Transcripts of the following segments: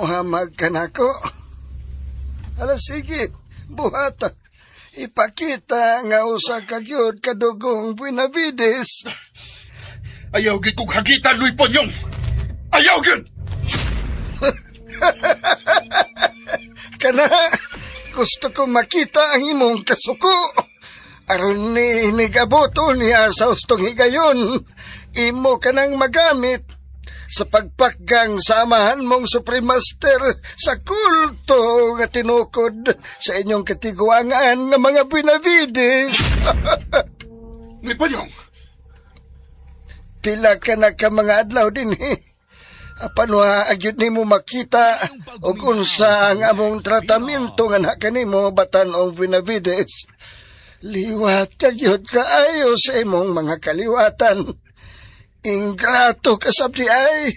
Muhamag ka nako. Ala sige, buhata. Ipakita nga usa ka gyud kadugong Buenavides. Ayaw gyud kog hagitan, Luy Ponyong! Ayaw gyud! Kana, gusto ko makita ang imong kasuko. Aron ni nigaboto niya sa ustong higayon, imo ka nang magamit sa pagpakgang sa amahan mong Supreme Master sa kulto nga tinukod sa inyong katiguangan nga mga Benavides. Luy Ponyong! Pila ka na ka mga adlaw din eh. Apan wa agyud nimo makita og unsa ang among tratamento nga na kanimo batan-ong Benavides. Liwat ka gyud kaayo sa imong mga kaliwatan. Ingrato ka sabdi ay.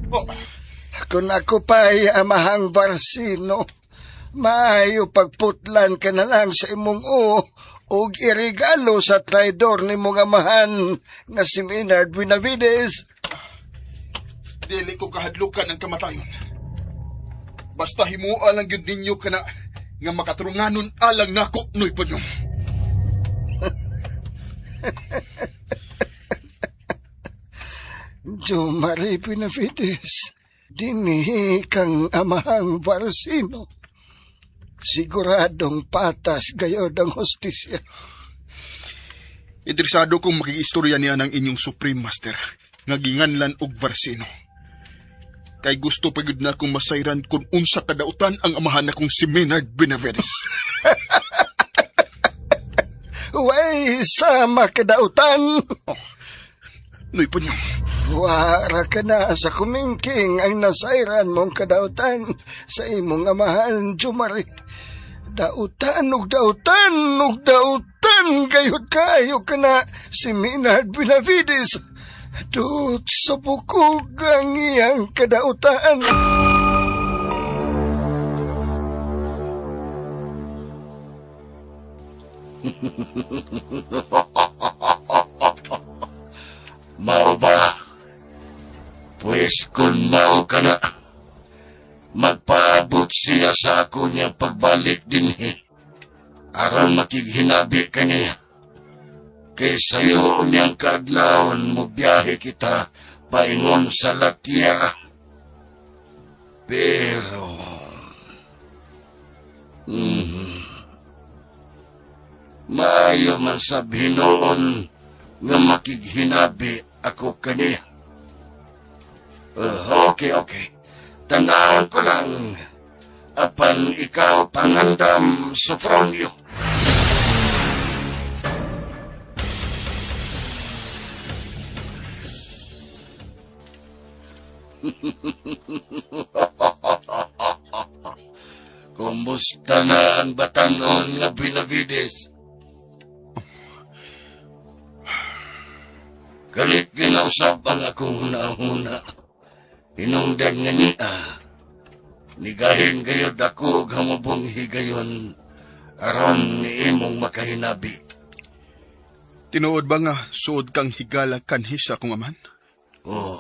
Oh, Kung ako pa'y amahang Barsino, maayo pagputlan ka na lang sa imong o og irigalo sa traidor ni mong amahan nga si Maynard Benavides. Dili ko kahadlukan ang kamatayon. Basta himua lang gyud ninyo kana nga makaturunganon alang nako, Noy Ponyong. Jo Marie Benavides, dinhi kang amahang Barsino. Siguradong patas gayod ang hustisya. Interesado kong makiistorya niya ng inyong Supreme Master nga ginganlan og Varsino. Kay gusto pa gyud na akong masayran kung unsa kadautan ang amahan akong si Maynard Benavides. Way sama kadautan. Oh, Noy Ponyong. Wara ka na sa kumingking ang nasayran mong kadautan sa imong amahan, Jumari. Dautan ug dautan ug dautan gayud kayo ka na si Maynard Benavides. Dut sa bukog ang iyang kadautan. Mao ba? Pwes kung mao ka na, magpaabot siya sa ako niya pagbalik dinhi. Aron makighinabi ka niya. Kay sayo niyang kaadlawon mo biyahe kita paingon sa La Tierra. Pero, maayo man sa hinoon nga makighinabi ako kaniya. Okay, okay. Tandaan ko lang. Apan ikaw pangandam, Sofronio. Kumusta na ang batanon nga Benavides? Galit ginausap ang akong nauna. Hinungdan nga niya. Nigahin gayod ako og hamubong higayon aron ni imong makahinabi. Tinuod ba nga suod kang higala kanhi sa akong amahan? Oh.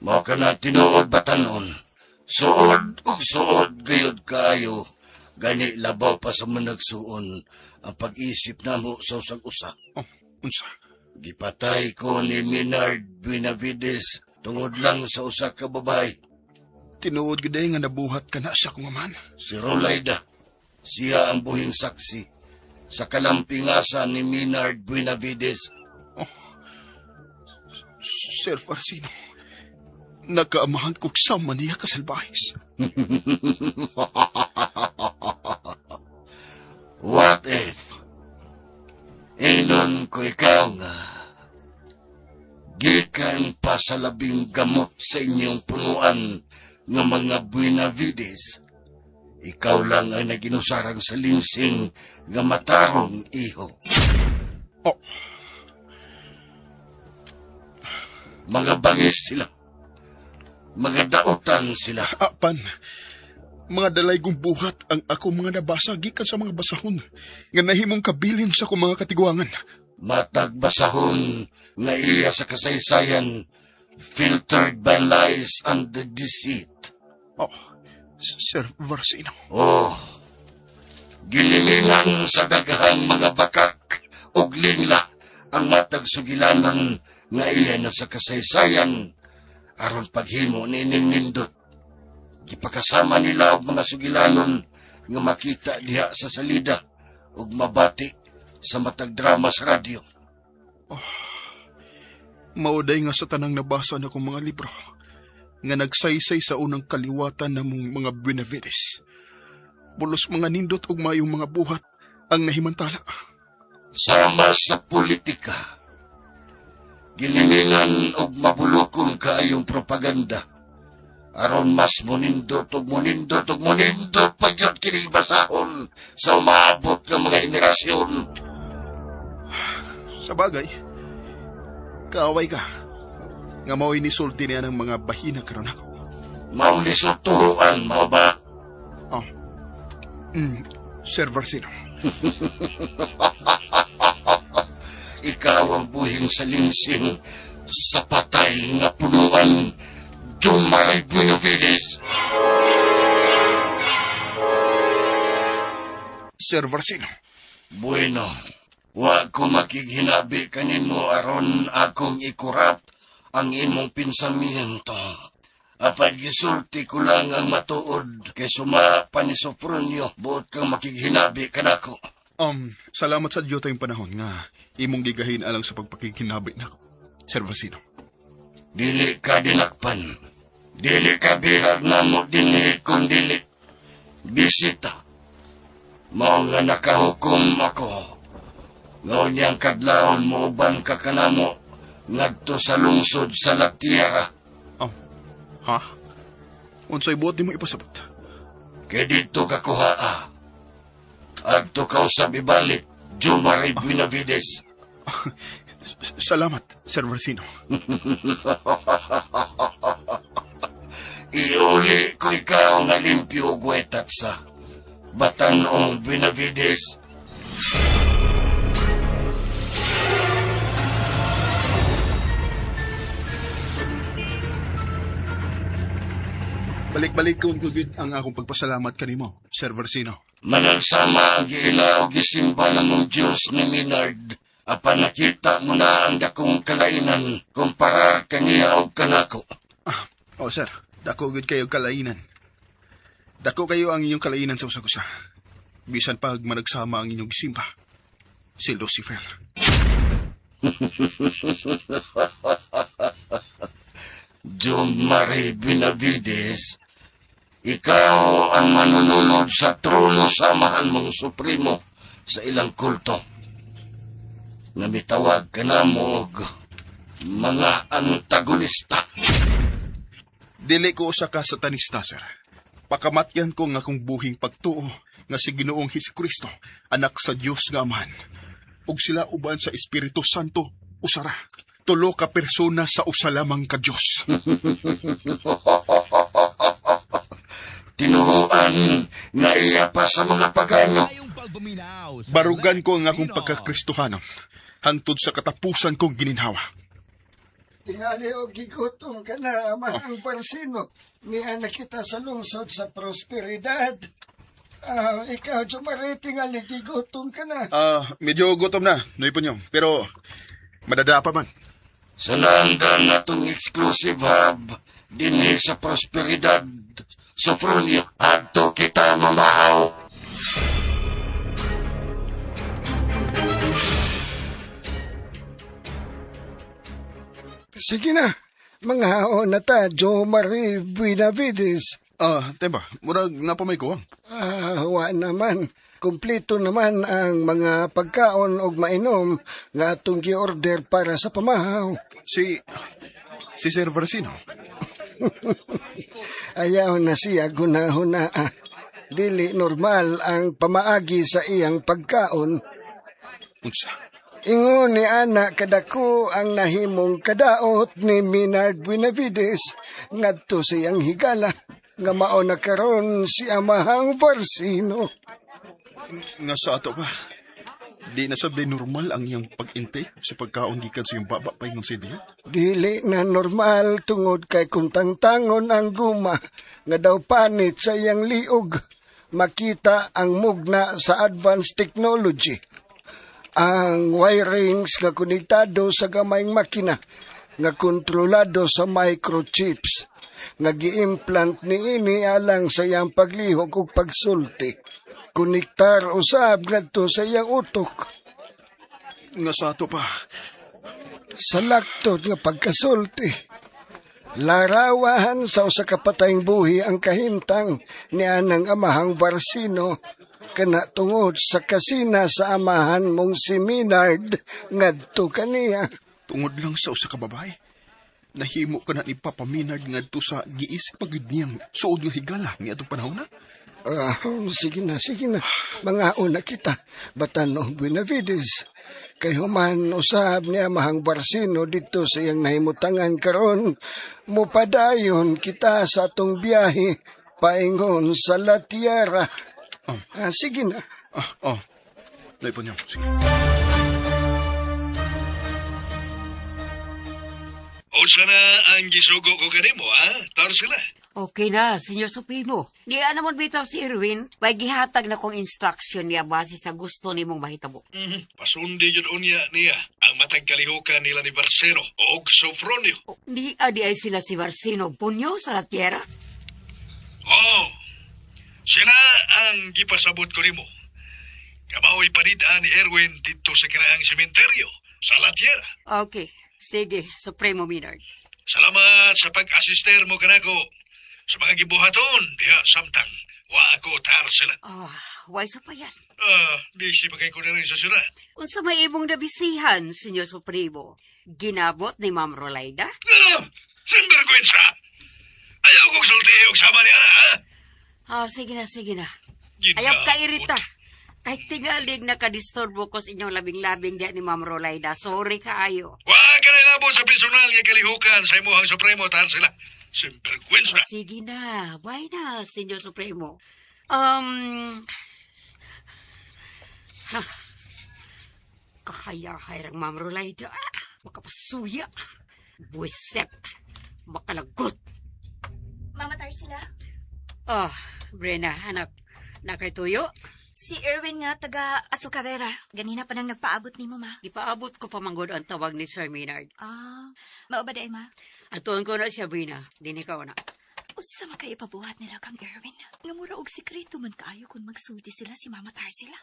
Mao ka na tinuod batanon. Suod og suod gayod kaayo. Gani labaw pa sa managsuon ang pag-isip namo sa usag usa. Oh, unsa? Gipatay ko ni Maynard Benavides tungod lang sa usa ka babae. Tinuod gyud nga nabuhat ka na sa akong amahan. Si Rolaida, siya ang buhing saksi sa kalampingasan ni Maynard Benavides. Oh, Sir Farsino, nakaamahan ko sama niya kasalbahis. What if? Inon ko ikaw nga, gikan pa sa labing gamot sa inyong punuan nga mga Benavides, ikaw lang ang naginusarang sa linsing nga matarong iho. Oh. Mga bangis sila. Mga dautan sila. Apan, mga dalaygong buhat ang ako mga nabasa gikan sa mga basahon nga nahimong kabilin sa akong mga katiguangan. Matag basahon nga iya sa kasaysayan, filtered by lies lies and the deceit. Oh, Sir Varsino. Oh, gililingan sa daghang mga bakak ug lingla ang matag sugilanan nga iya na sa kasaysayan aron paghimo niining nindot. Gipakasama nila og mga sugilanon nga makita diha sa salida ug mabati sa matag drama sa radyo. Mauday nga sa tanang nabasa na kong mga libro nga nagsaysay sa unang kaliwatan namong mga Benavides. Bulos mga nindot ug maayong mga buhat ang nahimantala. Sama sa politika, gililingan og mabulokon kaayong propaganda aron mas monindot og monindot og monindot pa gyud kining basahon sa umaabot nga mga henerasyon. Sa bagay, kaaway ka nga mao'y nisulti niya ng mga bahina karon ako. Mao ni sutuan, mao ba? Oh. Sir Varsino. Ikaw ang buhing sa linsing sa patay nga punuan, Jumaray Benavides. Sir Varsino. Bueno, wa ko makighinabi kanimo aron akong ikurat ang imong pensamiento. Apan gisulti ko lang ang matuod kay suma pa ni Sofronio, buot kang makighinabi kanako. Salamat sa Diyo tayong panahon nga imong gigahin alang sa pagpakighinabi nako, Sir Varsino. Dili ka dinakpan. Dili ka bihag namo dinhi kun dili bisita. Mao nga nakahukom ako. Ngaunyang kadlawon mo uban ka kanamo ngadto sa lungsod sa La Tierra. Oh, ha? Unsay buot nimo ipasabot? Kay didto ka kuhaa. Adto ka usab ibalik, Jomari Benavides. Salamat, Sir Varsino. Iuli ko ikaw nga limpyo og wetat sa Batan-ong Benavides. Balik-balik ko gud ang akong pagpasalamat kanimo, Sir Varsino. Managsama ang giila o gisimba namong Diyos ni Minard. Apan nakita mo na ang dakong kalainan kumpara kaniya og kanako. Ah, oh sir, dako gud kayo kalainan. Dako kayo ang inyong kalainan sa usag-usa. Bisan pag managsama ang inyong gisimba. Si Lucifer. John Marie Benavides, ikaw ang manununod sa trono sa amahan mong supremo sa ilang kulto. Nga mitawag ka na mo og mga antagonista. Dili ko usa ka satanista, sir. Pakamatyan ko nga akong buhing pagtuo nga si Ginoong Hesukristo, anak sa Dios nga Amahan. Ug sila uban sa Espiritu Santo, usara. Tulo ka persona sa usa lamang ka Dios. Tinuhuan nga iya pa sa mga pagano. Barugan ko ang akong pagkakristohano hangtod sa katapusan kong gininhawa. Tingali og gigutom ka na, Amahang Barsino. Niya na kita sa lungsod sa prosperidad. Ah, ikaw, Jomari, tingali gigutom ka na. Ah, medyo gutom na, Noy Punyong. Pero madada pa man. Sa naandan natong exclusive hub dinhi sa prosperidad, Sofronio, adto kita mamahaw. Sige na, mga haon na ta, Jomari Benavides. Ah, temba, murag napamay ko. Ah, wa naman. Kumpleto naman ang mga pagkaon og mainom nga atong gi-order para sa pamahaw. Si Sir Versino. Ayaw na siya gunahuna. Dili normal ang pamaagi sa iyang pagkaon. Unsa? Ingon ni ana kadako ang nahimong kadaot ni Minard Benavides ngadto sa iyang higala nga mao na karon si Amahang Varsino. Nga sa ato pa. Di na sabday normal ang iyang pag-intake sa pagkaon gikan sa iyang baba paingon sa diet. Dili na normal tungod kay kung tangtangon ang guma nga daw panit sa iyang liog, makita ang mugna sa advanced technology. Ang wirings nga konektado sa gamayng makina nga kontrolado sa microchips nga gi-implant niini alang sa iyang paglihok ug pagsulti. Konektar usab ngadto sa iyang utok. Nga sa ato pa, Sa laktod nga pagkasulti. Larawan sa usa ka patayng buhi ang kahimtang ni anang amahang Barsino kana tungod sa kasina sa amahan mong si Minard ngadto kaniya. Tungod lang sa usa ka babae. Nahimo ka na ni Papa Minard ngadto sa giisip pagid niyang suod nga higala ni atong panahon na. Ah, sige na, sige na. Mga una kita. Batan-o Buenavides. Kay human usab ni amahang Barsino dito sa iyang nahimutangan karon, mupadayon kita sa atong biyahe paingon sa La Tierra. Oh. Ah, sige na. Ah, oh. Naipon niyo. Sige. Unsa na ang gisugo ko kanimo, ha? Tarsila. Okay na, Senyor Supremo. Di naman bitaw si Erwin, may gihatag na kong instruction niya base sa gusto nimong mahitabo. Pasundi yun unya niya ang matag kalihukan nila ni Barceno og Sofronio. O, di adi ay sila si Barcino Punyo sa La Tierra. Oo. Sila ang gipasabot ko nimo. Kamao'y panid-an ni Erwin dito sa kiraang sementeryo sa La Tierra. Okay, sige, Supremo Minard. Salamat sa pag-asister mo kanako sa mga gibuhaton diha samtang wa ako Tarsila. Ah, why sa pa yan? Ah, busy pa kay ko na rin sa syudad. Unsa may imong nabisihan, Senyor Supremo? Ginabot ni Ma'am Rolaida? Ah, sinvergüenza! Ayaw kong sulti og sama ni ana, ha? Ah, sige na, sige na. Ginabot. Ayaw ka irita. Kahit tingalig nakadisturbo ko sa inyong labing-labing diya ni Ma'am Rolaida. Sorry kaayo. Wa ka na inabot sa personal nga kalihukan sa imuhang Supremo, Tarsila. Sinvergüenza. Oh, sige na. Bye na, Senyor Supremo. Ha. Kahaya-hayrang Ma'am Rolaida. Ah, makapasuya. Buwiset. Makalagot. Mama Tarsila, Oh, Brena, anak. Nakay tuyo? Si Erwin nga taga Azucarera. Ganina pa nang nagpaabot ni mo, ma. Gipaabot ko pamanggod ang tawag ni Sir Maynard. Ah, mao ba diay, ma? Atuon ko na siya, Brina. Dinhi ka na. Unsa man kay ipabuhat nila kang Erwin? Nga mura og sekreto man kaayo kung magsulti sila si Mama Tarsila.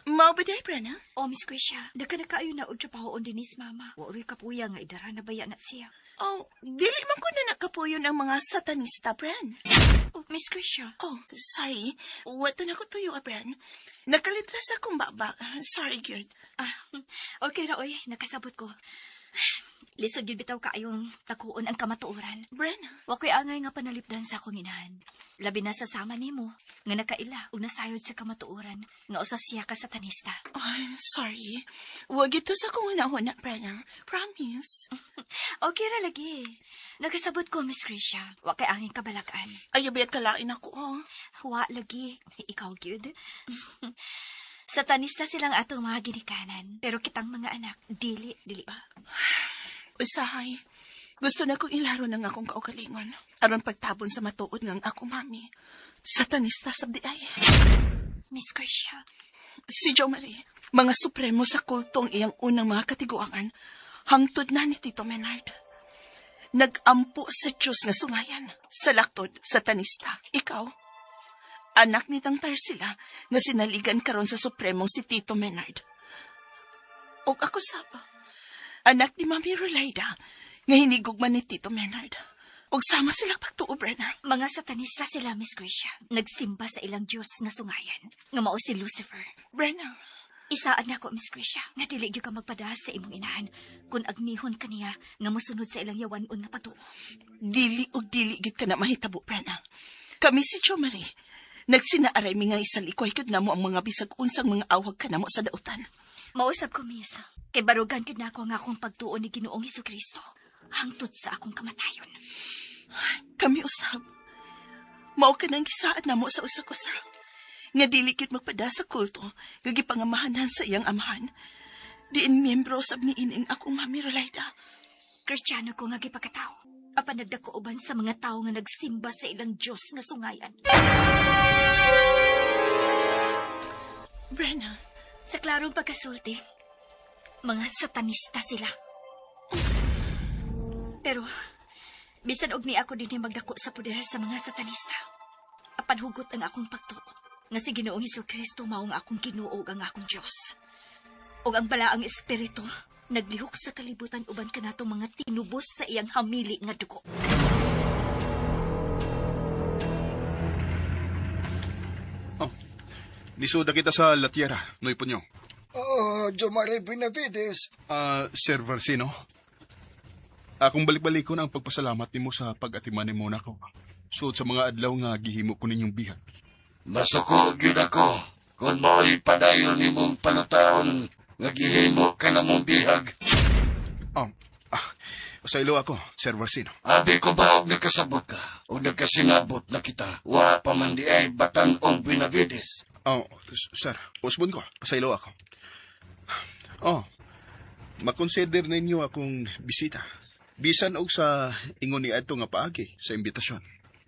Mao ba diay, Brena? Oh, Miss Krisha, daghan na kaayo na og trabahoon dinis, Mama. Wa roy kapuya nga idara na baya na siya. Oh, dili man ko na nakapuyon ang mga satanista, Bren. Oh, Miss Krisha. Oh, sorry. Wato na ko tuyo, ah, Bren. Nakalitras akong baba. Sorry, gyud. Ah, okay ra oy, nakasabot ko. Lisod gyud bitaw kaayong takuon ang kamatuoran. Bren, Wa ko'y angay nga panalipdan sa akong inahan. Labi na sa sama nimo nga nakaila ug nasayod sa kamatuoran nga usa siya ka satanista. Oh, I'm sorry. Wag ito sa akong hunahuna, Bren. Promise. Okay ra lagi. Nakasabot ko, Miss Krisha. Wa kay angin kabalakan. Ayaw bayat kalain ako, oh. Wa lagi. Ikaw gyud. Satanista silang atong mga ginikanan, pero kitang mga anak, dili, dili ba? Usahay, gusto na kong ilaro ng akong kaugalingon. Aron pagtabon sa matuod nga ang akong mami. Satanista sabdi ay. Miss Krisha, Si Jo Marie, mga supremo sa kultong iyang unang mga katiguangan, hangtod na ni Tito Menard. Nag-ampo sa Diyos nga sungayan, sa laktod, satanista. Ikaw, anak ni Tang Tarsila, nga sinaligan karon sa supremong si Tito Menard. Og ako saba, anak ni Mami Rolaida, nga hinigugman ni Tito Menard. Og sama sila pagtuo, Brenna. Mga satanista sila, Miss Krisha. Nagsimba sa ilang Diyos nga sungayan, nga mao si Lucifer. Brenna, Isaad nako, Miss Krisha, nga dili gyud ka magpadahas sa imong inahan kung agnihon kaniya nga mosunod sa ilang yawan-on nga pagtuo. Dili og dili gid ka na mahitabo, Brenna. Kami si Jo Marie, nagsinaaray mi nga isalikway gud namo ang mga bisag unsang mga awag kanamo sa dautan. Mausab ko, Miss. Kay barugan gid nako ang akong pagtuo ni Ginoong Hesukristo hangtod sa akong kamatayon. Kami usab. Mao ka nang gisaad namo sa usag-usa. Nga dili gyud magpada sa kulto nga gipangamahanan sa iyang amahan. Diin miyembro sab niining akong mami Rolaida. Kristiyano ko nga gipakatao. Apan nagdako uban sa mga tawo nga nagsimba sa ilang Diyos nga sungayan. Brenna, Sa klarong pagkasulti, mga satanista sila. Pero, bisan og ni ako dinhi magdako sa poder sa mga satanista. Apan hugot ang akong pagtuo nga si Ginoong Hesus mao ang akong Ginoo ug ang akong Dios. Ug ang balaang espiritu naglihok sa kalibutan uban kanatong mga tinubos sa iyang hamili nga dugo. Oh, nisuda kita sa La Tierra, Noy Punyong. Oh, Jomari Benavides. Ah, Sir Versino, akong balik-balikon ang pagpasalamat nimo sa pag-atiman nimo nako. Sud sa mga adlaw nga gihimo ko ninyong bihag. Masuko gyud ako kung mao'y padayon nimong palutaon nga gihimo ka na mong bihag. Oh, sa ilo ako, Sir Versino. Abi ko ba og nagkasabot ka o nagkasinabot na kita? Wa pa man di ay batan-ong Benavides. Oh, sir, usbon ko. Pasaylo ako. Oh, makonsider ninyo akong bisita. Bisan og sa ingon ni adto nga paagi sa imbitasyon.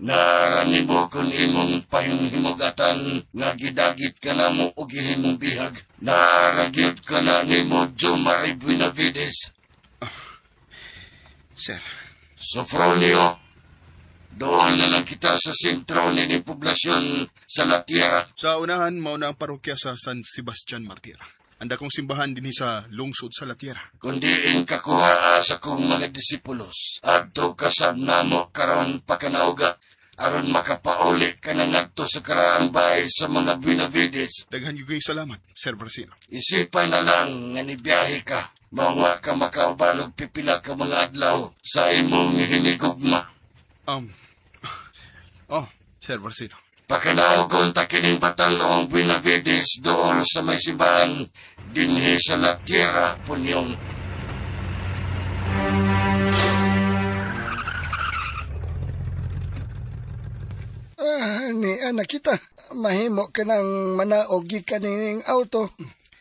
Naranimo kung imong pahimugatan nga gidagit ka na mo og gihimong bihag. Naaragyod ka na nimo Jomari Benavides. Sir, Sofronio, doon na lang kita sa sentro ni poblasyon sa La Tierra. Sa unahan mao na ang parokya sa San Sebastian Martir. Ang dakong simbahan dinhi sa lungsod sa La Tierra. Kundi kakuha sa kong mga disipulos. Adto kasab namo karon pakanauga aron makapauli ka na ngadto sa karaang bahay sa mga Benavides. Daghan gyud kayong salamat, Sir Versino. Isipan na lang nga nibiyahe ka. Mawa ka makauban og pipila ka mga adlaw sa imong hinigugma. Oh, Sir Versino. Pakanaugon ta kining batalong Benavides doon sa may simbahan dinhi sa La Tierra, Punyong. Ah, ni anak kita. Mahimo ka ng manaog gikan nining auto.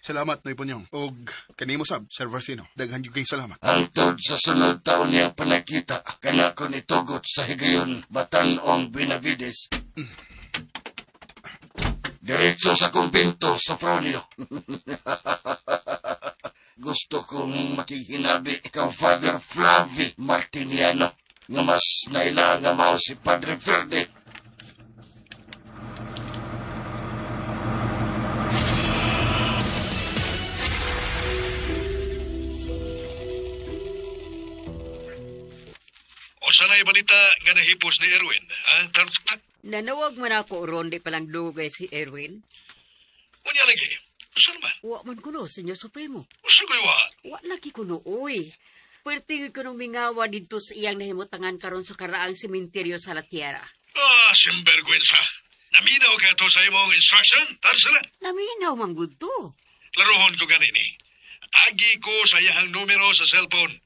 Salamat, Noy Punyong. Og kanimo sab, Sir Versino. Daghan gyud kayong salamat. Hangtod sa sunod taon niya panakita, kanako nitugot sa higayon, Batanong Benavides. Diretso sa kumbento, Sofronio. Gusto kong makihinabi kang Father Flavi Martiniano, nga mas naila nga mao si Padre Verde. Usa na balita nga nahipos ni Erwin, ha? Tarsa? Nanawag man ako ron di palang dugay si Erwin. Unya lagi. Usa naman. Wa man kuno, Senyor Supremo. Usa ko'y wa. Wa lagi kuno, uy. Pwerte gyud kuno mingawa didto sa iyang nahimutangan karon sa karaang sementeryo sa La Tierra. Ah, simbergwensa. Naminaw ka to sa imong instruction, Tarsala. Naminaw man gud to. Klarohon ko ganini. Tagi ko sa iyang numero sa cellphone.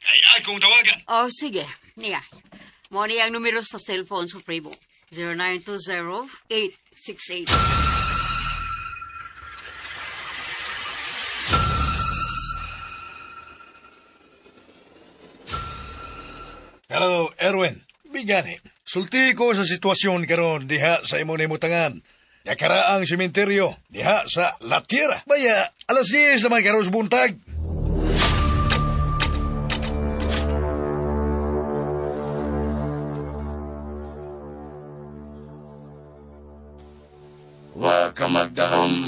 Kay akong tawagan. Oh, sige. Niya. Mo ni ang numero sa cellphone, Supremo. 0920-868. Hello, Erwin. Bigani. Sulti ko sa sitwasyon karon diha sa imong nahimutangan. Nakaraang sementeryo diha sa La Tierra. Baya, alas 10 naman karon sa buntag. Wa ka magdahom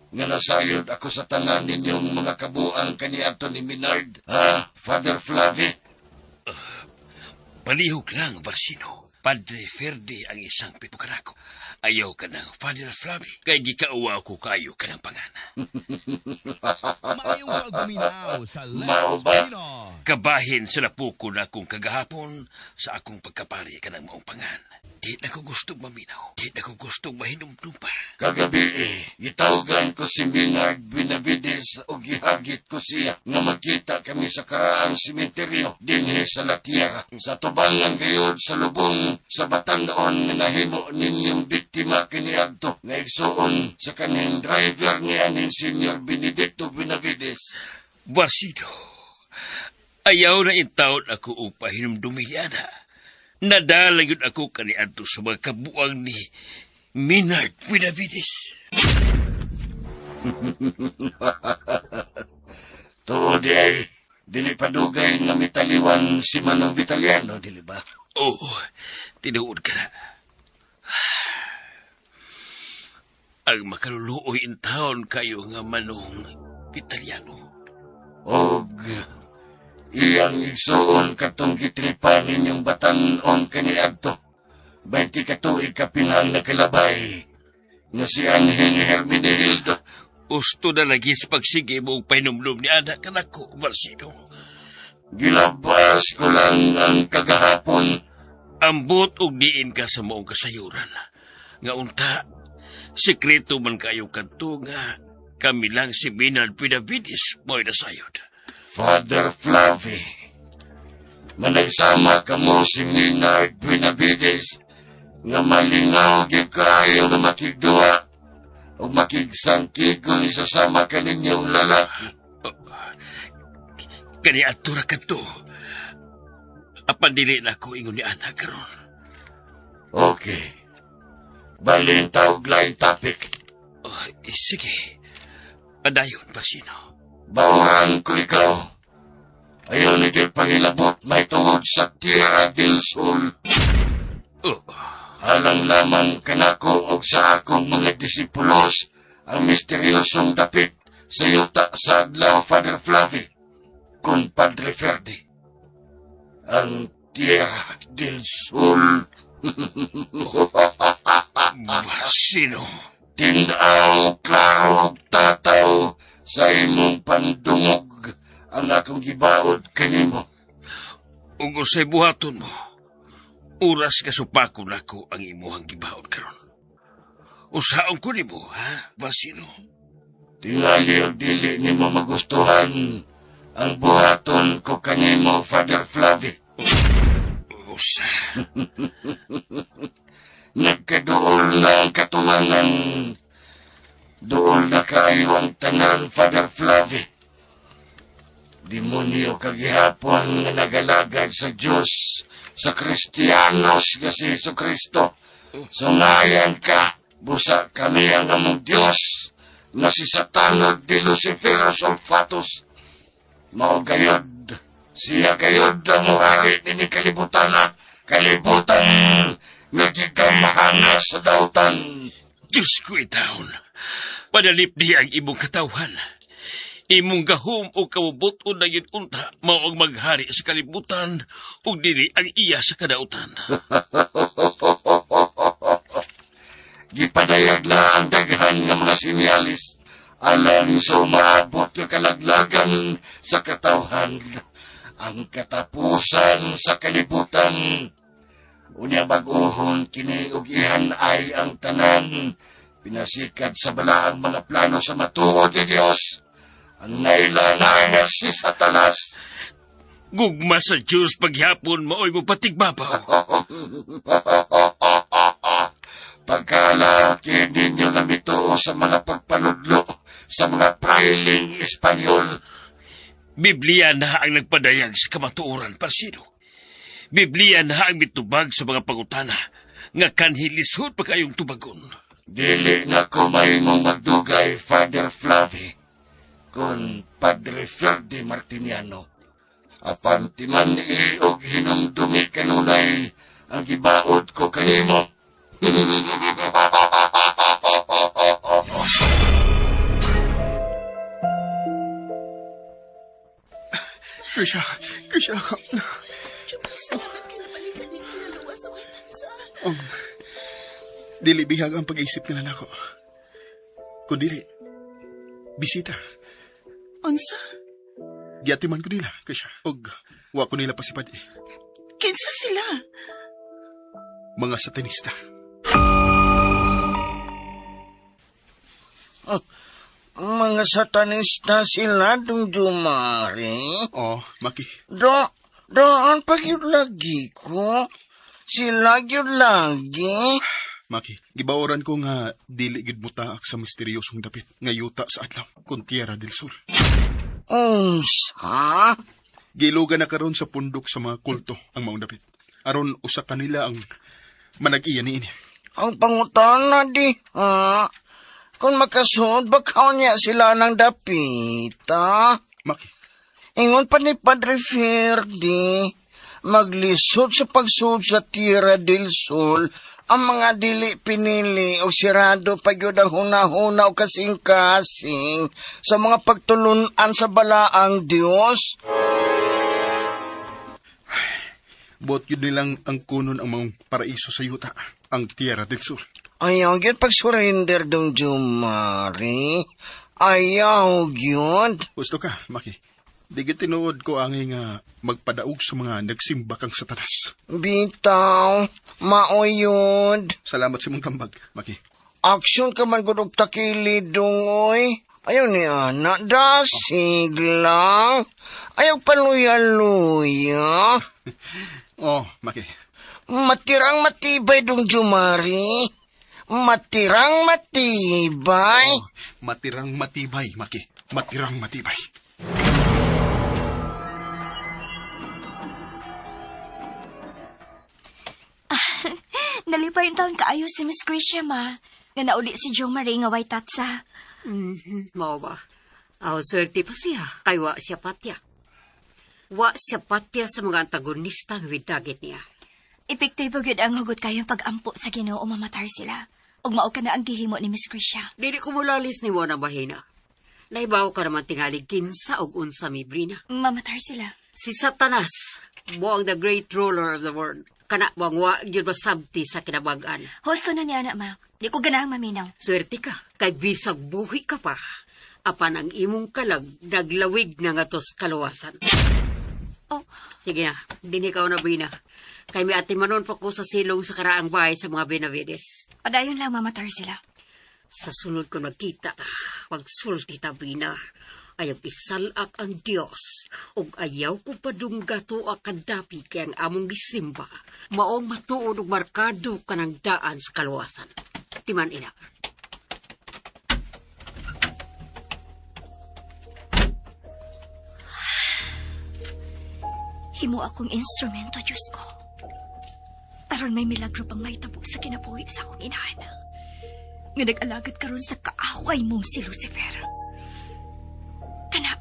nga nasayod ako sa tanan ninyong mga kabuang kaniadto ni Minard. Ha, Father Flavi? Palihog lang, Varsino. Padre Ferde ang isang pipukanako. Ayaw ka ng Father Flavi. Kay gikauwa ko kayo ka ng pangana. Maayong pagpaminaw sa Mao Let's ba? Pinoy. Kabahin sa lapuko na akong kagahapon sa akong pagkapari ka ng maong pangan. Di na ko gustong maminaw. Di na ko gustong mahinumdum pa. Kagabi eh, gitawgan ko si Minard Benavides o gihagit ko siya nga magkita kami sa karaang sementeryo dinhi sa La Tierra. Sa tubangan gayod sa lubong sa Batandoon nga nahimo ninyong biktima. biktima kaniadto nga igsuon sa kaning driver ni aning Senior Benedicto Benavides. Barsido, ayaw na intawon ako og pahinumdumi niana. Nadala yun ako kaniadto sa mga kabuang ni Minard Benavides. Tuod di ay, dili padugay nga mitaliwan si Manong Vitaliano, dili ba? Oo, tinuod ka na. Ang makaluluoy in taon kayo nga Manong Vitaliano. Og iyang igsuon katong gitripan ninyong batan-on kaniadto. 20 ka tuig kapin ang nakilabay nga si Anhing Hermenegildo. Usto na lagi sa pagsige mo og pahinumdum ni Ana kanako, Marcino. Gilabas ko lang ang kagahapon. Ambot og diin ka sa maong kasayuran. Nga unta, sekreto man kayo kadto nga kami lang si Minard Benavides mo'y nasayod. Father Flavi, managsama ka mo si Minard Benavides nga malingaw gyud kaayo nga makigduha o makigsangkig kung isasama ka ninyong lalaki. Kani adto ra kadto. Apan dili na ako ingon ni Ana karon. Okay. Balin tawag lain topic. Oh, sige. Adayon, Barsino. Bawaan ko ikaw. Ayaw ni gyud pangilabot may tungod sa Tierra del Sol. Oh. Alang lamang kanako og sa akong mga disipulos ang misteryosong dapit sa yuta sa adlaw, Father Flavi, kun Padre Ferdi. Ang Tierra del Sol. Barsino. Tinaw, klaro, og tataw sa imong pandungog ang akong gibaod kanimo. Ug unsay buhaton mo, oras ka supakon nako ang imuhang gibaod karon. Usaon ko nimo, ha, Barsino? Tingali og dili nimo magustuhan ang buhaton ko kanimo, Father Flavi. Usa. Nagkaduol na ang katumangan. Duol na kaayo ang tanan, Father Flavi. Demonyo kagihapon nga nagalagad sa Diyos, sa Kristiyanos nga si Hesus Kristo. Sungayan ka, busa kami ang among Diyos, nga si Satanog di Luciferos Olfatus. Mao gayod, siya gayod ang muhari nini kalibutana, kalibutan nga gigamahana sa dautan. Diyos ko itaon, padalip niya ang imong katawhan. Imong gahom o kabubuton na yun unta, mao ang maghari sa kalibutan, ug dili ang iya sa kadautan. Gipadayag na ang daghan nga mga sinyalis alang sa umaabot nga kalaglagan sa katawhan, ang katapusan sa kalibutan. Unya bag-ohon kini og ihan ay ang tanan, pinasikat sa balaang mga plano sa matuod ni Dios, ang nailana nga si Satanas. Gugma sa Diyos paghapon maoy mo patigbabaw. Pagkalaki ninyo na mituo sa mga pagpanudlo sa mga prailing Espanyol. Biblia na ang nagpadayag sa kamatuoran, Parsino. Biblia na ang mitubag sa mga pangutana nga kanhilisod pa kayong tubagon. Dili na ko mahimong magdugay, Father Flavi, kun Padre Ferdi Martiniano. Apan timan og hinumdumi kanunay ang gibaod ko kanimo. Krisha, Krisha. Jumay, salamat ka na balikan din kinaluwas sa mga tansa. Dili bihag ang pag-isip nila nako. Kundili, bisita. Unsa? Giatiman ko nila, Krisha. Og wa ko nila pasipad eh. Kinsa sila? Mga satanista. Mga satanista sila, Dong Jumari. Oh, Maki. Doon pa yun lagi ko. Sila yun lagi. Maki, gibaoran ko nga dili gid mutaak sa misteryosong dapit nga yuta sa adlaw, kun Tierra del Sur. Unsa? Gilugan na karon sa pundok sa mga kulto ang maong dapit. Aron usa kanila ang manag-iya niini. Ang pangutana di, ha? Kung makasuod ba niya sila ng dapita? Maki, Ingon pa ni Padre Ferdi, maglisod sa pagsuod sa Tierra del Sol, ang mga dili pinili o sirado pa gyud ang hunahuna o kasing-kasing sa mga pagtulunan sa balaang Dios. Buot yun nilang ang kunon ang maong paraiso sa yuta, ang Tierra del Sur. Ayaw gyud pag-surrender dong Jumari. Ayaw gyud. Gusto ka, Maki. Di gid tinuod ko angi nga magpadaog sa mga nagsimba kang Satanas. Bitaw, maoyod. Salamat sa imong tambag, Maki. Aksyon ka man gud og takilid dong oy. Ayaw ni ana, dasig lang. Ayaw paluya-luya. Oh, Maki. Matirang matibay dong Jumari. Matirang matibay. Oh, matirang matibay, Maki. Matirang matibay. Nalipay yung taon kaayo si Miss Gracia, ma. Nga nauli si Jo Marie nga way tatsa. Mao ba? Aw, swerte pa siya. Kay wa siya patya. Wa siya patya sa mga antagonista nga widagit niya. Epektibo gyud ang hugot kayong pag-ampo sa Ginoo mamatar sila. Ug mao ka na ang gihimo ni Miss Gracia. Dili ko mulalis ni Wona Bahina. Naibaw ka naman tingali kinsa og unsa mi Brina. Mamatar sila. Si Satanas, mo ang the great ruler of the world. Kana bang wa gyud masabti sa kinabag-an. Husto na niya na, ma. Di ko ganahang maminaw. Swerte ka, kay bisag buhi ka pa. Apan ang imong kalag naglawig na nga tos kaluwasan. Oh, Sige na, dinhi ka na Brina. Kay may atimanon pa ko sa silong sa karaang bahay sa mga Benavides. Padayon lang mamatar sila. Sa sunod ko magkita ta, pagsulti ta, Brina. Ayaw isalak ang Dios, ug ayaw ko padungga to kadapi kay ang among gisimba. Maong matuod ug markado kanang daan sa kaluwasan. Timan ina. Himo akong instrumento, Diyos ko. Aron may milagro pang mahitabo sa kinabuhi sa akong inahan. Nga nag-alagad karon sa kaaway mong si Lucifer. Kana,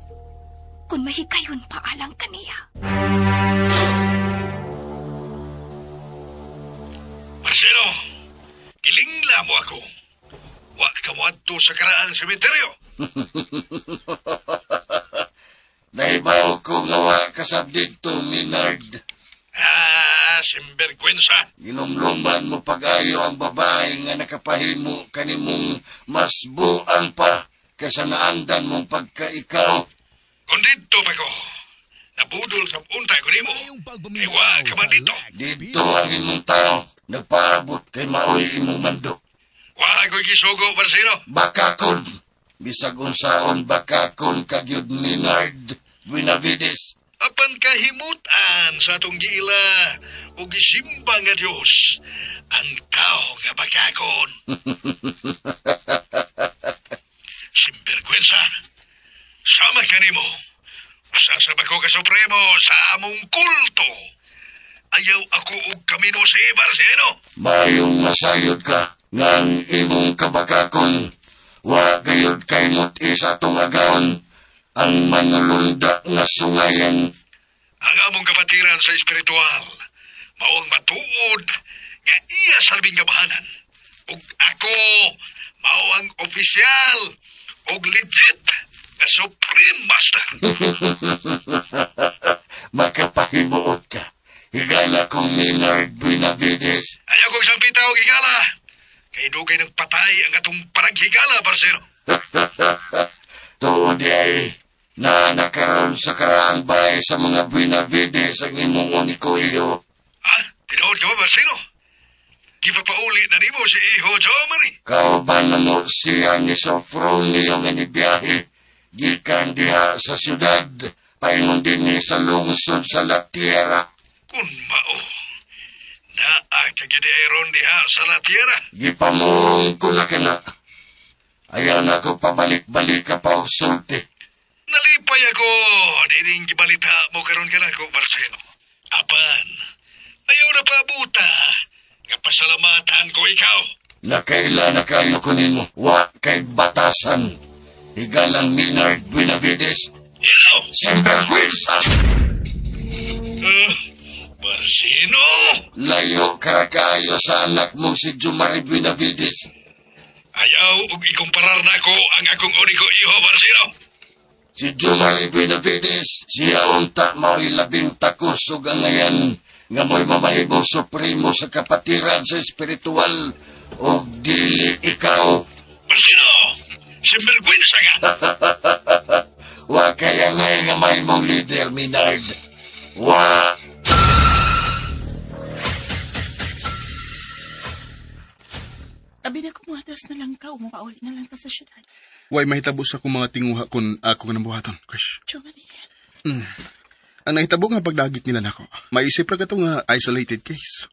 kung mahikayon pa alang kaniya. Marcelo, kilingla mo ako. Wa ka mo adto sa karaang sementeryo. Nahibaw ko nga wa kasab didto, Minard. Ah, simbergwensa. Ginumluman mo pag-ayo ang babae nga nakapahimo kanimong mas buang pa kaysa naandan mong pagkaikaw. Kung didto pa ko, nabudol sa unta ko nimo. Maayong Kay wa pagpaminaw ka man sa dito. Lex Dito ang imong tao, nagpaabot kay maoy imong mando. Wa ko'y gisugo, Marcelo. Bakakon, bisag unsaon bakakon kagyud Minard Buenavides. Apan kahimutan sa atong giila o gisimba nga Dios, ang tao nga bakakon. Simbergwensa, sama kanimo. Sasab ako ka Supremo sa among kulto. Ayaw ako og kamino si Marcelo. Mayong masayod ka nga ang imong kabakakon. Wa gayud kay mut-i sa atong agawon ang manulunda nga sungayan. Ang among kapatiran sa espiritual, mao ang matuod nga iya sa labing gabahanan. Ug ako, mao ang opisyal ug legit nga Supreme Master. Makapahimuot ka. Higala kong Minard Buenavides. Ayaw kong sampita og higala. Kay dugay ng patay ang atong paraghigala, Barcelo. Tuod ay na nakaroon sa karaang bahay sa mga Buenavides ang imong uniko iyo. Ha? Tinuod ka ba, Barcelo? Gipapauli na nimo si Iho Jomari. Kauban na mo siya ni Sofronio nga nibiyahe. Gikan diha sa syudad, paingon din ni sa lungsod sa La Tierra. Kun mao, Naa ka gyud aron diha sa La Tierra. Gipamuong ko na kana. Ayaw na ko pabalik-balik ka pa og sulti. Nalipay ako dining gibalita mo karon kanako, Marcelo. Apan, ayaw na paabuta nga pasalamatan ko ikaw. Nakaila na kayo ko nimo. Wa kay batasan. Higalang Minard Buenavides. Ikaw! Sinvergüenza! Marcelo! Layo ka kayo sa anak mong si Jumari Buenavides. Ayaw og ikumparar nako ang akong uniko iho, Marcelo. Si Jumari Benavides, siya unta mao'y labing takos ug angayan nga mo'y mamahimong supremo sa kapatiran sa espiritual ug dili ikaw. Marcelo! Sinvergüenza ka! Wa kay angay nga mahimong leader, Minard. Wa! Abi na kumuatras na lang ka, umupauli na lang ka sa syudad. Way mahitabo sa akong mga tinguha kung ako nga nambuhaton, Krish. Jomari, Ang nahitabo nga pagdagit nila nako. Maisip ra kato nga isolated case.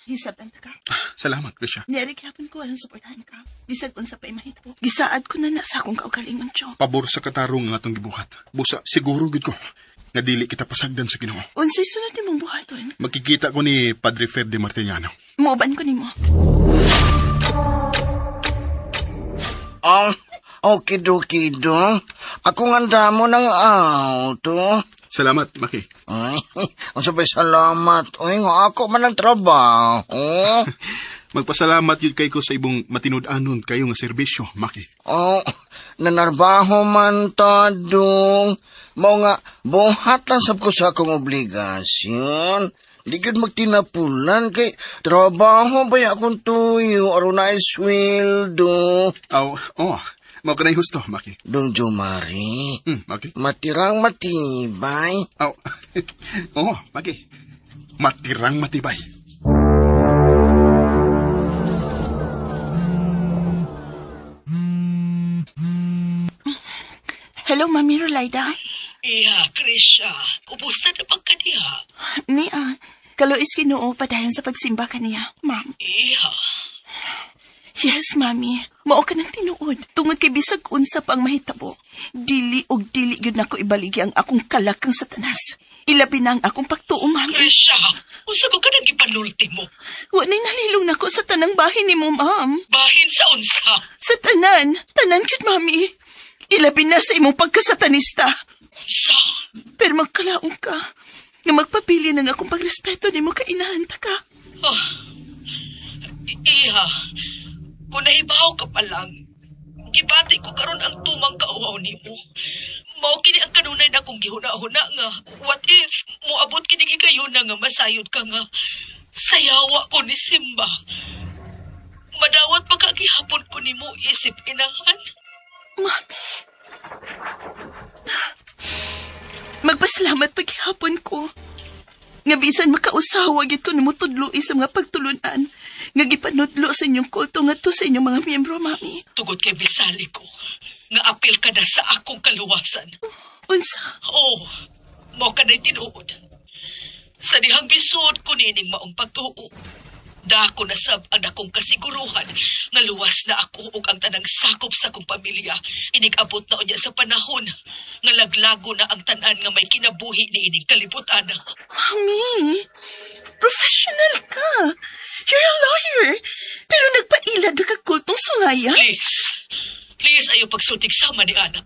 Hisabtan ta ka. Salamat, Krisha. Niyari gyapon ko aron suportahan ka. Bisag unsa pa imahitabo. Gisaad ko na na sa akong kaugalingon, Jo. Pabor sa katarong nga atong gibuhat. Busa, siguro gid ko nga dili kita pasagdan sa Ginoo. Unsay sunod nimong buhaton? Magkikita ko ni Padre Ferde Martiniano. Muuban ko nimo. Oh, okidoki dong. Ako nga damo ng auto. Salamat, Maki. Ay, unsa pa'y salamat. Uy, nga ako man ang trabaho. Magpasalamat yun kay ko sa ibong matinud-anon kayo nga serbisyo, Maki. Oh, nanarbaho man ta, dong. Mao nga, buhat lang sab ko sa akong obligasyon. Di gud magtinapulan kay trabaho ba akong tuyo aron na sweldo. Aw, oh, mao ka na husto, Maki. Dong Jumari, Maki. matirang matibay. Aw, oh, Maki. Matirang matibay. Hello, Mami Rolaida. Iha, Krisha. Ubus na na pagkadiha. Niya, kaluis Ginoo padayon sa pagsimba kaniya, ma'am. Iha. Yes, Mami. Mao ka ng tinuod. Tungod kay bisag unsa pa ang mahitabo. Dili og dili gyud nako ibaligi ang akong kalakang Satanas. Ilabi na ang akong pagtuo, Mami. Krisha, unsa ko ka nang gipanulti mo? Wa na'y nalilong nako sa tanang bahin nimo, ma'am. Bahin sa unsa. Sa tanan. Tanan gyud, Mami. Ilabi na sa imong pagkasatanista. Sa? Pero magkalaong ka. Nga magpapili ng akong pagrespeto nimo kay inahan ta ka. Oh. Iha, kung nahibaw ka pa lang, gibati ko karon ang tumang kauhaw nimo. Mao kini ang kanunay na kong gihuna-huna nga. What if moabot kini higayuna nga masayod ka nga sayawa ko ni Simba. Madawat pa ka gihapon ko nimo isip inahan. Mami. Magpasalamat paghihapon ko. Nga bisan makausawa gyud ko nimo tudloi sa mga pagtulunan nga gipanudlo sa inyong kulto ngadto sa inyong mga miyembro, Mami. Tugod kay bisali ko nga apil ka na sa akong kaluwasan. Unsa? Oo, mao ka na'y tinuod. Sa dihang bisod ko nining maong pagtuo. Dako na sab ang akong kasiguruhan nga luwas na ako ug ang tanang sakop sa akong pamilya. Inig-abot na unya sa panahon nga laglago na ang tanan nga may kinabuhi niining kalibutan. Mami, professional ka. You're a lawyer. Pero nagpailad na ka kultong sungaya. Please, please ayaw pagsultig sama ni Ana.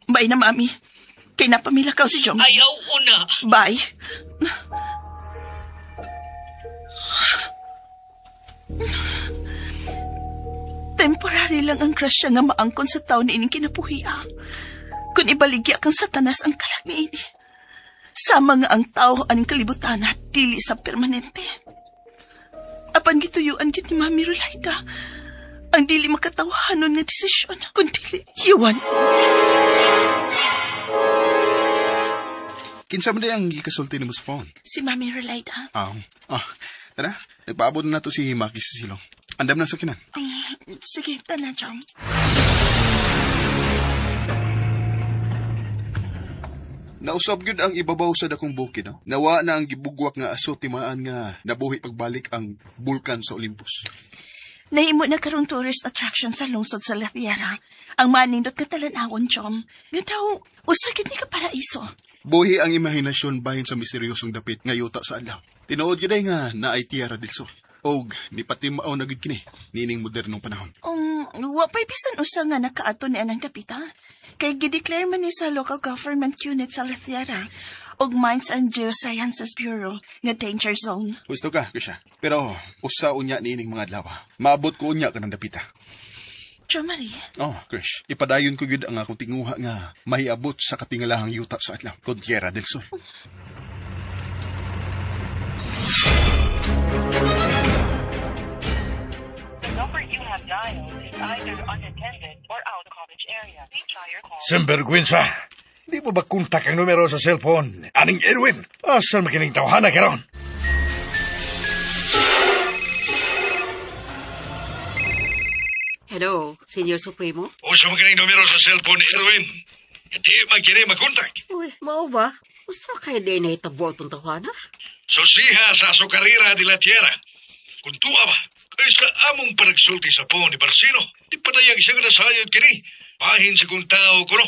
Bye na, Mami. Kay napamila ka si Jong. Ayaw una. Bye. Temporary lang ang crush siya nga maangkon sa taon ni ining kinabuhia. Kung ibaligya kang Satanas ang kalag ni ini. Sama nga ang tao aning kalibutan at dili sa permanente. Apan gituyuan gid ni Mami Rolaida ang dili makatawahanon nga desisyon kung dili yuwan. Kinsa man ang gikasulti nimo sa phone? Si Mami Rolaida. Aw, ah, tara, nagpaabot na nato si Maki sa silong. Andam na sa kinan. Sige, tana, Jong. Nausab gyud ang ibabaw sa dakong bukid, no? Nawa na ang gibugwak nga aso timaan nga nabuhi pagbalik ang bulkan sa Olympus. Nahimo na karon tourist attraction sa lungsod sa La Tierra. Ang manindot nga talan-awon, Chom. Nga daw, usa gid ni ka paraiso. Buhi ang imahinasyon bahin sa misteryosong dapit nga yuta sa adlaw. Tinuod gyud ay nga naay Tierra del Sol. Og nipatimaaw na gyud kini niining modernong panahon. Wa pa'y bisan usa nga nakaato ni anang dapita. Kay gideclare man ni sa local government unit sa La Tierra og Mines and Geosciences Bureau nga danger zone. Gusto ka, Krisha. Pero usa unya niining mga adlaw. Maabot ko unya kanang dapita. Jo Marie, Oh, Krish, ipadayon ko gyud ang akong tinguha nga mahiabot sa katingalahang yuta sa adlaw, kon Tierra del Sol. Sinbergwensa. Di mo ba kontak ang numero sa cellphone? Aning Erwin, asan makining tawhana karon? Hello, Senyor Supremo? Usa makining numero sa cellphone ni Erwin. Hindi man kini makontak. Uy, mao ba? Usa kay di na hitabo atong tawhana? Susiha sa Azucarera de la Tierra. Kung tuwa ba, kay sa among panagsulti sa phone ni Barcino, di padayag siya nga nasayod kini. Bahin sa kong tao ko no,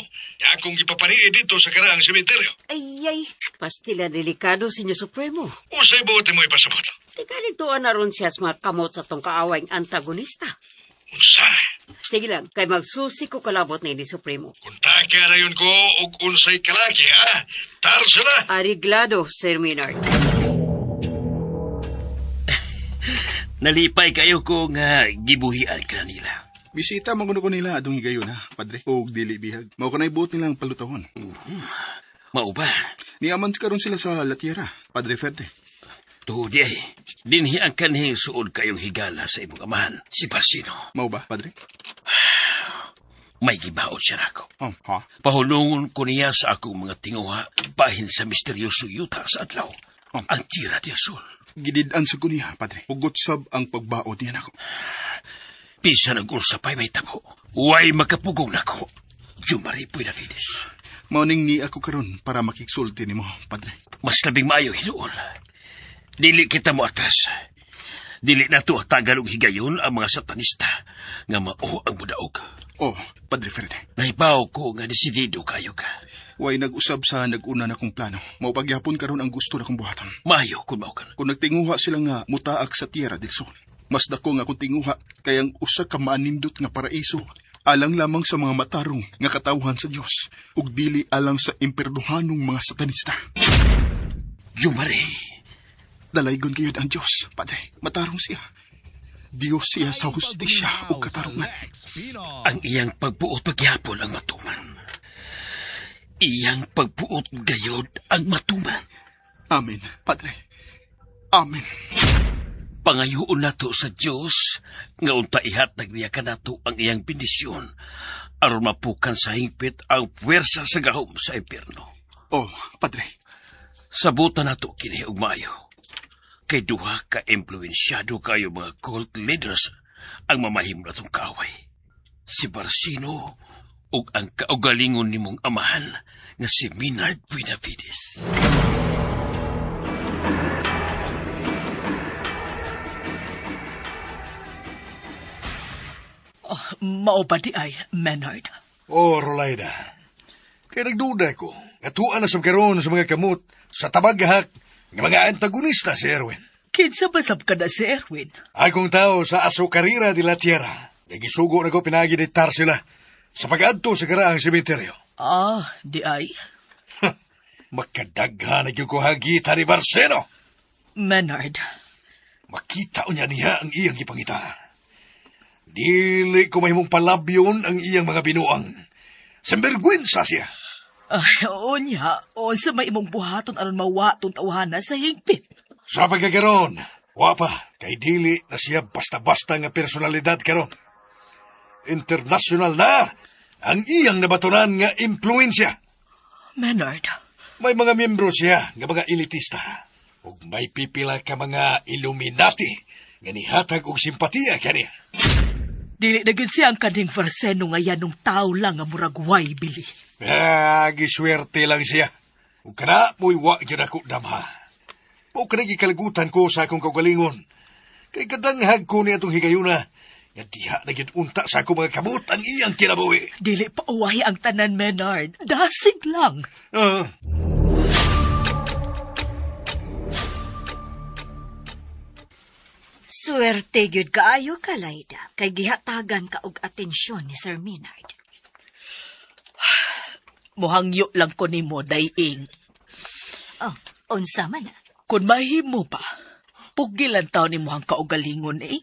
akong ipapaniid dito sa karaang sementeryo. Ay, ay, pastila delikado, Senyor Supremo. Usay buot mo ipasabot. Teka nito na ron siya sa mga kamot sa tong kaaway antagonista. Unsa? Sige lang, kay magsusi ko kalabot ni Supremo. Kuntaka na yun ko og unsay kalaki, ha? Tarsila! Ariglado, Sir Maynard. Nalipay kayo ko nga gibuhian ka nila. Bisita man kuno ko nila adong higayon ha, padre. Og dili bihag. Mao kanay buot nilang palutahon. Mao ba? Niaman karon sila sa La Tierra, Padre Ferde. Tuhod di ay. Dinhi ang kanhing suod kayong higala sa imong amahan, si Barsino. Mao ba, padre? May gibaot siya nako. Oh, ha? Pahulungon ko niya sa akong mga tinguha bahin sa misteryoso yuta sa adlaw. Oh. Ang tira di asul. Gidid-an sa ko niya, padre. Hugot sab ang pagbaot niya nako. Bisa nag-ulsa pa'y may tabo. Way makapugong nako. Jumari Buenavides. Mao ning ni ako karon para makigsulti nimo, padre. Mas labing maayo hinuon. Dili kita mo atras. Dili na to hatagan og higayon ang mga satanista nga mao ang budaog. Oh, Padre Ferde. Nahibaw ko nga desidido kayo ka. Way nag-usab sa nag-una na kong plano. Mao pagyapon karon ang gusto na kong buhaton. Maayo kung mao ka. Kung nagtinguha sila nga mutaak sa Tierra del Sol, mas dako nga kung tinguha kay ang usa ka maanindot nga paraiso alang lamang sa mga matarong nga katawhan sa Dios ug dili alang sa imperduhanong mga satanista. Jumare, Dalaygon gayud ang Dios, Padre. Matarong siya. Dios siya sa hustisya ug katarungan. Ang iyang pagbuot pagyapon ang matuman. Iyang pagbuot gayod ang matuman. Amen, Padre. Amen. Pangayoon nato sa Dios nga unta ihatag niya kanato ang iyang bendisyon aron mapukan sa hingpit ang puwersa sa gahom sa impierno. Oh, Padre. Sabutan nato kini og maayo. Kay duha ka impluensyado kayo mga cult leaders ang mamahimo natong kaaway. Si Barcino ug ang kaugalingon nimong amahan nga si Minard Buenavides. Oh, mao ba di ay, Menard? Oh, Rolaida. Kay nagduda ko, nga tuan na sa karon sa mga kamot sa tabaghak nga mga antagonista si Erwin. Kinsa basab ka na si Erwin? Akong tao sa Azucarera de la Tierra. Nagisugo na ko pinagi ni Tarsila sa pag-adto sa karaang sementeryo. Ah, di ay. Makadaghan na gyud ko hagita ni Barceno. Menard, Makita unya niya ang iyang gipangita. Dili ko mahimong palabyon ang iyang mga binuang. Sembergwensa siya. Ay, unya, o sa may imong buhaton aron mawa tong tawhana sa hingpit. Sa pagkakaroon, wa pa, kay dili na siya basta-basta nga personalidad karon. International na ang iyang nabatunan nga impluensya. Menard, May mga miyembro siya nga mga elitista ug may pipila ka mga Illuminati nga nihatag og simpatiya kaniya. Dili na gyud siya ang kaning Farseno nga yanong tao lang nga murag way bili. Ah, giswerte lang siya. Ug kana mo'y wa gyud ako damha. Mao kana gikalagutan ko sa akong kaugalingon. Kay kadanghag ko ni atong higayuna, nga diha na gyud unta sa akong mga kamot ang iyang kinabuhi. Dili pa uwahi ang tanan, Menard. Dasig lang. Swerte gyud kaayo ka, Laida, kay gihatagan ka og atensyon ni Sir Maynard. Muhangyo lang ko nimo, daying. Oh, unsa man na. Kung mahimo ba, pugilan taon nimo ang kaugalingon eh.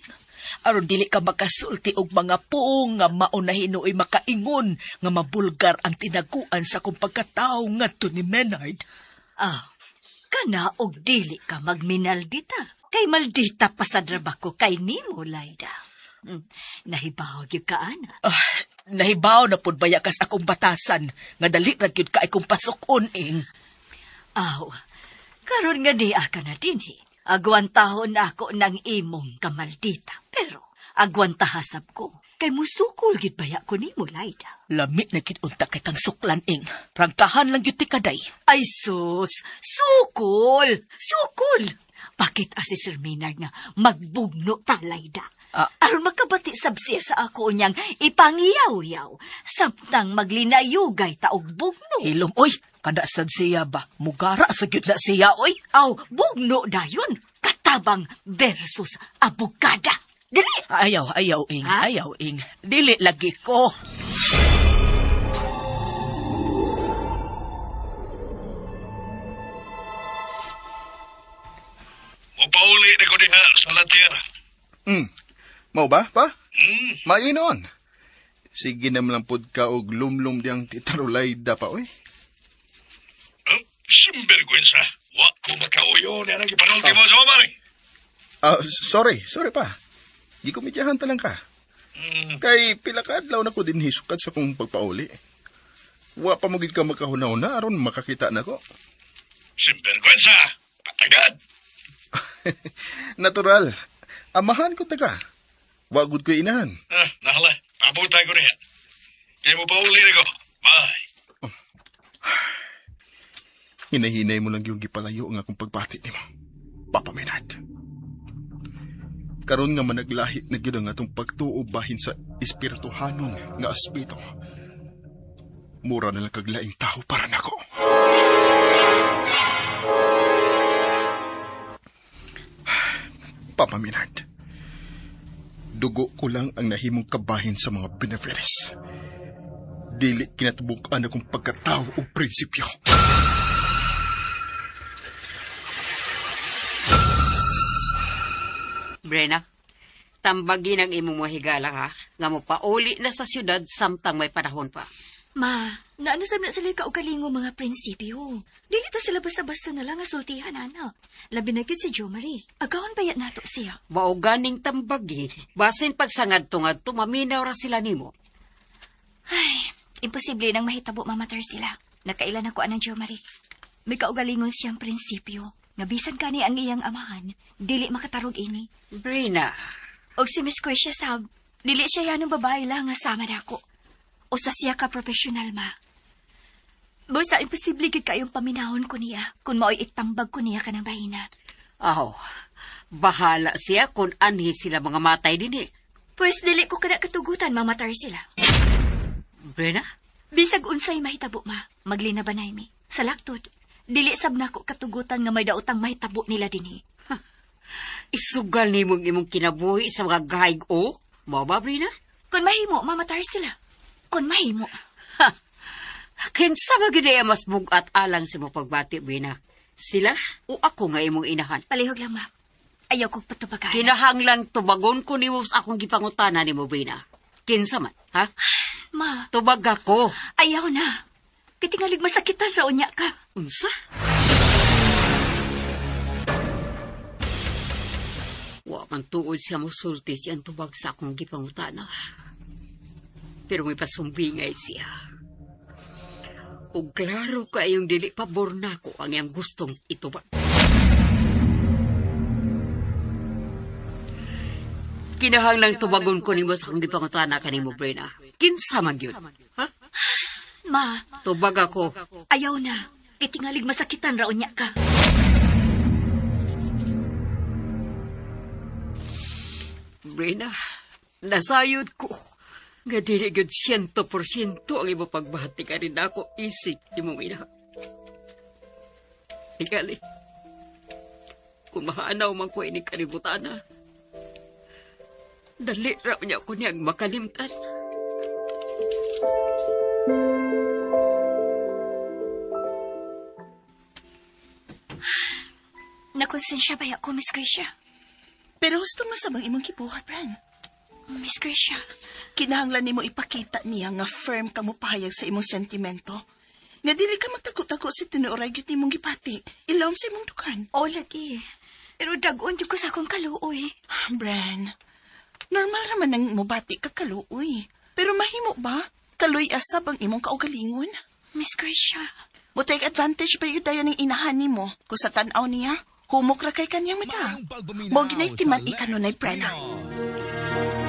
Aron dili ka makasulti og mga puong nga mauna hinuoy makaingon nga mabulgar ang tinaguan sa kong pagkatawo ngadto ni Menard. Ah, kana og dili ka magminaldita. Kay maldita pa sa ko kay nimo, Laida. Nahibaw gyud ka, ana. Ah, nahibaw na pud baya kas akong batasan nga dali ra gyud ka akong pasukon ing. Aw, karon nga di ka na dinhi. Agwantahon ako ng imong kamaldita. Pero agwantahasab ko. Kay musukol gid baya ko nimo, Laida. Lami na gid unta kay kang suklan ing. Prangkahan lang gyud ti kaday. Ay sus, sukol, sukol. Bakit asi Sir Maynard nga magbugno ta, Laida? Ah. Aron makabati sab siya sa ako niyang ipangiyaw-yaw samtang maglinayugay ta og bugno. Hilom oy, kada sad siya ba? Mugara sa gyud na siya oy. Aw, bugno dayon. Katabang versus abogada. Dili! Ayaw, ayaw ing, Ha? ayaw ing. Dili lagi ko. Mupauli na ko diha sa La Tierra. Mao ba, pa? Maayo noon. Sige naman lang pod ka og lumlum diyang Tita Rolayda pa, oy. Oh, simbergwensa. Wa ko makauyo niya nang ipanulti mo sa mare. Ah, sorry, sorry pa. Gikomedyahan ta lang ka. Kay pila ka adlaw na ko din hisukat sa kong pagpauli. Wa pa mo gid ka makahuna-huna aron makakita nako. Simbergwensa. Patagad. Natural. Amahan ko ta ka. Wa gud ko inahan. Ah, nahala. Pabutay ko niya. Kay mo pauli na ko. Bye. Hinahinay mo lang yung gipalayo ang akong pagbati nimo. Papa Menard. Karon nga managlahi na gyud ang atong pagtuo bahin sa espirituhanon nga aspeto. Mura na lang kaglaing tao para nako. Papa Menard, dugo ko lang ang nahimong kabahin sa mga Benavides. Dili kinatubuk-an akong pagkatao o prinsipyo. Brena, tambagin ang imong mga higala ha, nga mopauli na sa syudad samtang may panahon pa. Ma, naanasab na sila kaugalingo mga prinsipyo. Dili ta sila basta-basta na lang nga sultihan, ana. Labi na gyud si Jo Marie. Agahon baya nato siya. Mao ganing tambagi, basin pagsangad-tungad maminaw ra sila nimo. Ay, imposible nang mahitabo mamatar sila. Nakailan ako anang Jo Marie. May kaugalingon siyang prinsipyo. Nga bisan kani ang iyang amahan, dili makatarog ini. Brena, Og si Miss Gracia sab, dili siya yanong babae lang nga sama nako. Usa siya ka professional ma. Busa imposible gid kayong paminahon ko niya kung mao'y itambag ko niya kanang bahina. aw, bahala siya kung anhi sila mga matay dinhi. Pwes dili ko kana katugutan mamatar sila. Brena, Bisag unsay mahitabo ma, maglinabanay mi. Sa laktod, dili sab nako katugutan nga may daotang mahitabo nila dinhi. Isugal nimong imong kinabuhi sa mga gahig o? Mao ba, Brina? Kung mahimo, mamatar sila. Kung mahimo. Ha! Kinsa ba gid ay mas bugat alang sa imong pagbati, Brina? Sila o ako nga imong inahan? Palihog lang, ma. Ayaw kong patubagan. Kinahanglan tubagon ko nimo sa akong gipangutana nimo, Brina. Kinsa man, ha? Ma, Tubag ako. ayaw na. Kitingalig masakitan ra unya ka. Unsa? Wa man tuod siya mosulti siyang tubag sa akong gipangutana. Pero may pasumbingay siya. Ug klaro kayong dili pabor nako ang iyang gustong itubag. Kinahanglang tubagon ko nimo sa akong gipangutana kanimo, Brena. Kinsa man yun? Ha? Ma, Tubag ako. ayaw na. Kay tingalig masakitan ra unya ka. Brina, nasayod ko. Nga dili gyud 100% ang imo pagbati ka rin ako isig imong ina. Tingali, kung mahanaw man ko ini kalibutana, dali ra niya ko niyang makalimtan. Nakonsensya ba ako, Miss Gracia? Pero husto mo sa bang imong gibuhat, Bran? Miss Gracia, Kinahanglan nimo ipakita niya nga firm ka mo pahayag sa imong sentimento. Nga dili ka magtago-tago sa tinuoray gyud nimong gipati. Ilawom sa imong dukan. o lagi. Pero dag-on jud ko sa akong kaluoy. Bran, normal raman nang mobati ka kaluoy. Pero mahimo ba? Kaluy asab ang imong kaugalingon? Miss Gracia, Mo take advantage ba yun dayon ng inahan nimo? Kung sa tan-aw niya, humok ra kay kanyang mata. Maayong pagpaminaw Mo ginay sa timan Lex ikanunay Prena. Pinoy.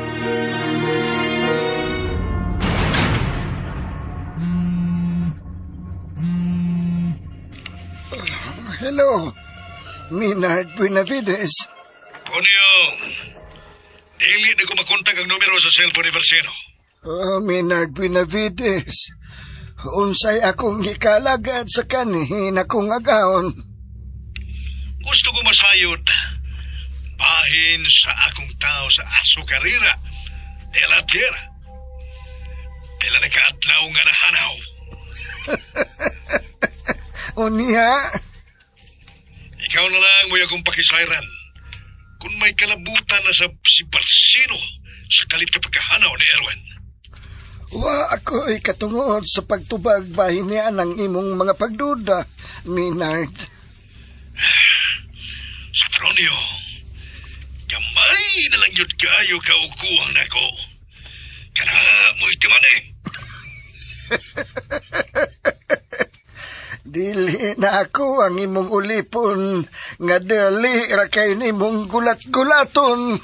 Hello, Minard Buenavides. Konyo, dili na ko makontak ang numero sa cellphone ni Barsino. Oh, Minard Buenavides. Unsay akong gikalagad sa kanihin akong agahon. Gusto ko masayod. Bahin sa akong tao sa Aso Carrera de la Tierra. Pila na kaadlaw nga nahanaw. Unya, Ikaw na lang mo'y akong pakisayran. Kung may kalabutan na sa si Barsino sa kalit ka pagkahanaw ni Erwin. wa ako'y katungod sa pagtubag bahin niya ng imong mga pagduda, Minard. Sa Tronio, gamay na lang yun kayo kaukuang nako. Kana mo'y timan eh. Dili na ako ang imong ulipon, nga dali ra kay nimong gulat-gulaton.